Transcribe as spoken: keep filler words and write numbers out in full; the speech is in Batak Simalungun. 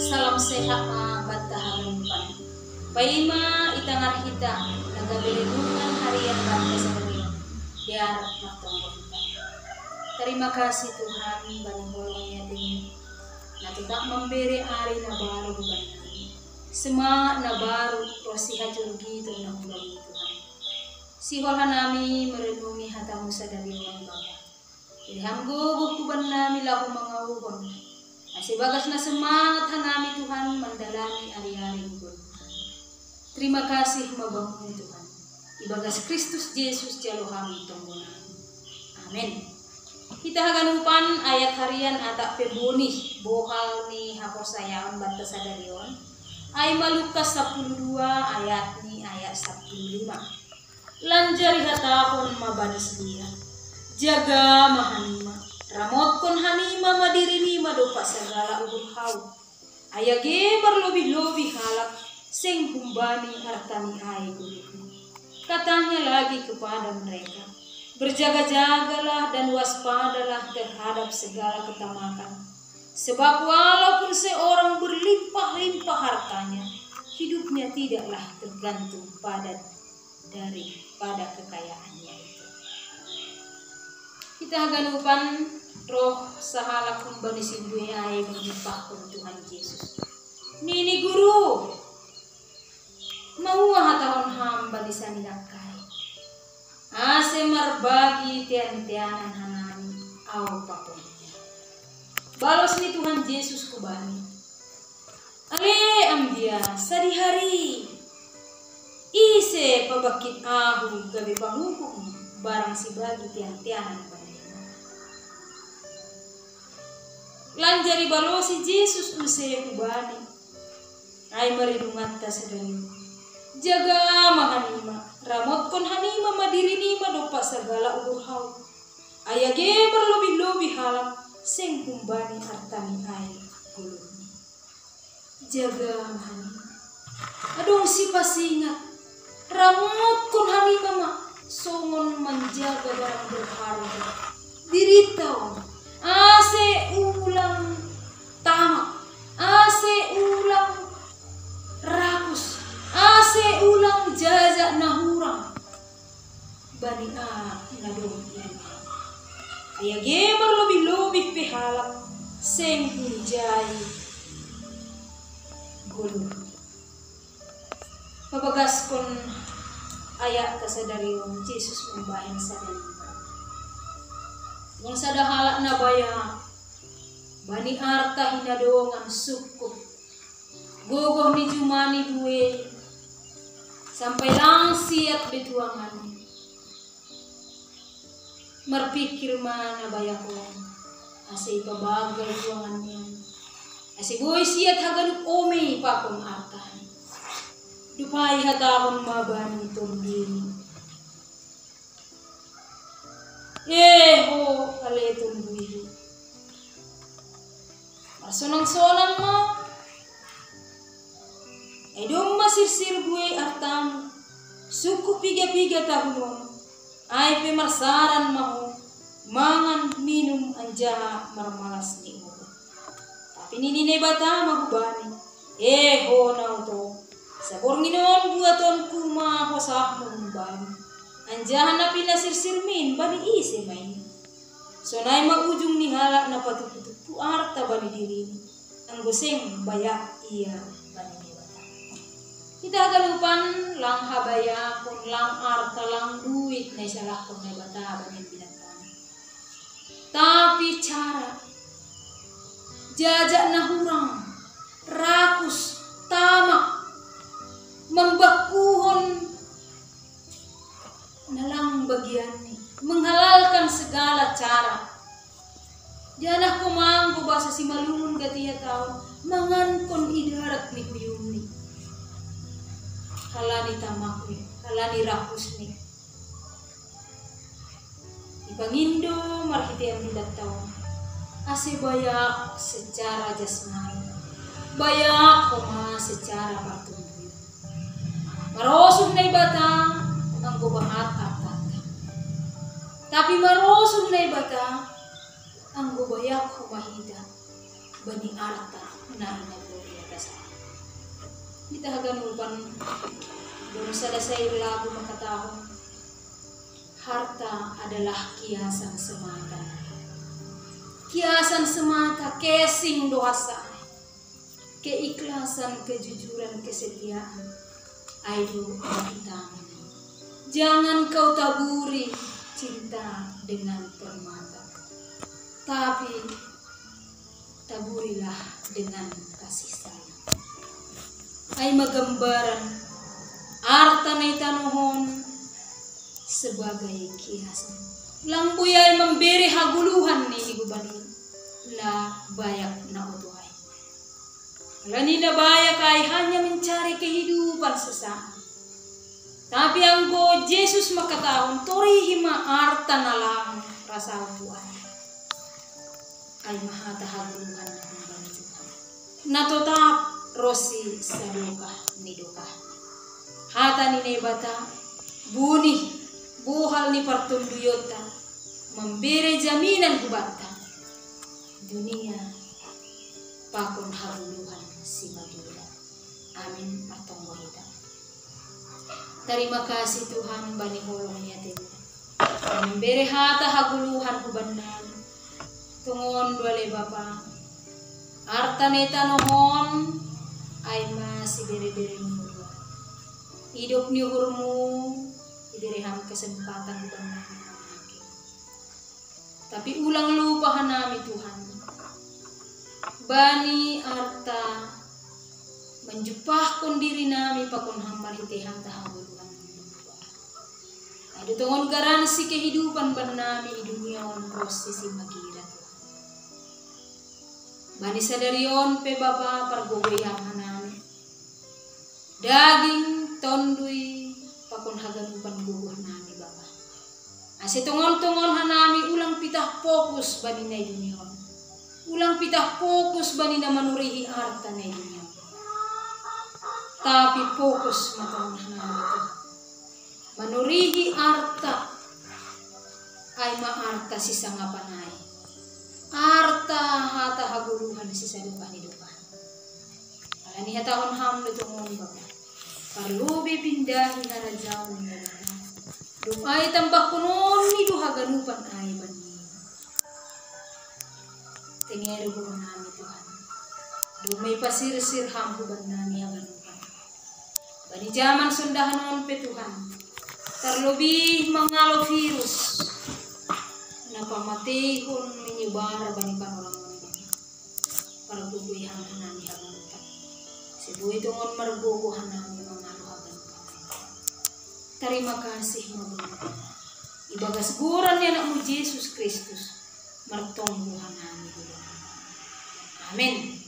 Salam sehat ma banta haganupan. Paima itangar hita na gabe renungan harian banta sadari on, biar martonggo hita. Terima kasih Tuhan, bani holong ni ateMi na tetap mambere ari na baru hubannami, semangat na baru, ro sihajorgiton na hubannami Tuhan. Sihol hanami merenungi hataMu sadari on Bapa. Bere Ham gogo hubannami laho mangauhon, ase bagas na semangat hanami Tuhan mandalani ari-ari ni ngolunami. Terima kasih ma Bamu Tuhan. Ibagas Kristus Jesus jalo hami tonggonami. Amen. Hita haganupan, ayat harian atap pe bonih bohal ni haporsayaon banta sadari on, ai ma Lukas sampulu dua ayat ni ayat sampulu lima. Lanjari hatahon ma bani sidea: Jaga ma hanima, ramotkon hanima ma dirinima dompak sagala uhur hau. Ai age marlobih-lobih halak, seng humbani artani ai goluhni. Katanya lagi kepada mereka: Berjaga-jagalah dan waspadalah terhadap segala ketamakan. Sebab walaupun seorang berlimpah-limpah hartanya, hidupnya tidaklah tergantung pada daripada kekayaannya itu. Hita haganupan, roh sahalak humbani si mbue ai mangimbahon Tuhan Jesus. Nini: Guru, maua hatahon Ham bani sanina ai, ase marbagi tean-teanan hanami ahu pakon ia. Balos ni Tuhan Jesus hubani: Ale ambia, sadihari ise pabangkit Ahu gabe panguhum barang sibagi tean-teanan panima? Lanjari balosi Jesus use hubani: Ai ma renunganta sadari on: Jaga ma hanima, ramotkon hanima ma dirinima dompak sagala uhur hau. Ai age marlobih-lobih halak, seng humbani artani ai goluhni. Jaga ma hanima. Adong sipasingat: Ramotkon hanima ma songon manjaga barang berharga dirinta on, ase ulang tamak, ase ulang rakus, ase ulang jajak na hurang bani aha na dong i dunia. Ai age marlobih-lobih pe halak, seng hunjai goluhni. Pabagaskon ayat ta sadari on, Jesus mambahen sada lima. Adong sada halak na bayak, bani arta hinadongan sungkup, gogoh ni jumani buei, sampai lang siat be tuanganni. Marpingkir ma na bayak on, ase ipabagal tuanganni on, ase boi siat haganup ome pakon artani. Dob ai ihatahon ma bani tonduni: E ho, ale tonduihu, marsonang-sonang ma, ai domma sirsir buei artamu, sungkup piga-piga tahun on, ai pe marsaran ma ho mangan, minum, anjaha marmalas ni uhur. Tapi nini Naibata ma hubani: E ho na oto, saborngin on buatonku ma hosahmu humbani, anjaha na pinasirsirmin bani ise ma i? Sonai ma ujung ni halak na patupu-tupu arta bani dirini, anggo seng bayak ia bani Naibata. Hita haganupan, lang habayakon, lang arta, lang duit na isalahkon Naibata bani binatang, tapi cara, jajak na hurang, rakus, tamak, mambangkuhon na lang bagianni, menghalalkan segala cara. Janah ho ma anggo bahasa Simalungun gati ihatahon, mangankon idarat ni huyumni, halani tamakni, halani rakusni. Ipangindo marhitei ambilan ta on, ase bayak secara jasmani, bayak ho ma secara partondion. Marosuh Naibata anggo bahat artanta, tapi marosuh Naibata anggo bayak ho ma hita bani arta na inagori. Hita haganupan, dong sada syair lagu makatahon, harta adalah kiasan semata. Kiasan semata, casing do asa. Keikhlasan, kejujuran, kesetiaan. Ai do utama. Jangan kau taburi cinta dengan permata, tapi taburilah dengan kasih sayang. Ai ma gambaran arta na i tanoh on sebagai kiasan. Lang boi ai mambere hagoluhan ni hubahen na bayak na oto ai. Alani na bayak ai hanya mencari kehidupan sesaat. Tapi anggo Jesus makatahon, torihi ma arta na lang rasahon tu ai. Ai ma hata hagoluhan na humbani Tuhan, na totap ronsi sadokah ni dokah. Hata ni Naibata, bonih, bohal ni partonduyonta, mambere jaminan hubanta. Dunia pakon hagoluhan simagira. Amin. Martonggo hita. Tarima kasih Tuhan bani holong ni ateMu, mambere hata hagoluhan hubannami. Tongon do ale Bapa, arta na i tanoh on ai ma sibere-bereMu do. Idop ni uhurMu, ibere Ham kesempatan hubannami mamake. Tapi ulang lupa hanami Tuhan, bani arta manjumpahkon dirinami pakon Ham marhite hata hagoluhan. Ai do tongon garansi kehidupan bannami i dunia on ronsi simagira Tuhan. Bani sadari on pe Bapa, pargogoi Ham hanami, daging, tonduy, pakon haganupan gogohnami Bapa. Ase tongon-tongon hanami ulang pitah fokus bani na i dunia on. Ulang pitah fokus bani na manurihi arta na i dunia on. Tapi fokus ma tongon hanami Tuhan, manurihi arta, ai ma arta sisangapan ai. Arta hata hagoluhan sisadokah ni dokah. Alani hatahon Ham do tongon Bapa, parlobei pindahi harajaon ni Naibata. Dob ai tambahkononMi do haganupan ai bannami. Tengeru gogohnami Tuhan, domma ipasirsir Ham hubannami haganupan. Bani jaman sondahan on pe Tuhan, tarlobih mangalo virus na pamateihon menyebar bani panorang on, pargogoi Ham hanami haganupan. Ase boi tongon margogoh hanami mangalo haganupan. Tarima kasih ma Bapa, ibagas goran ni AnakMu Jesus Kristus, martonggo hanami do. Amin.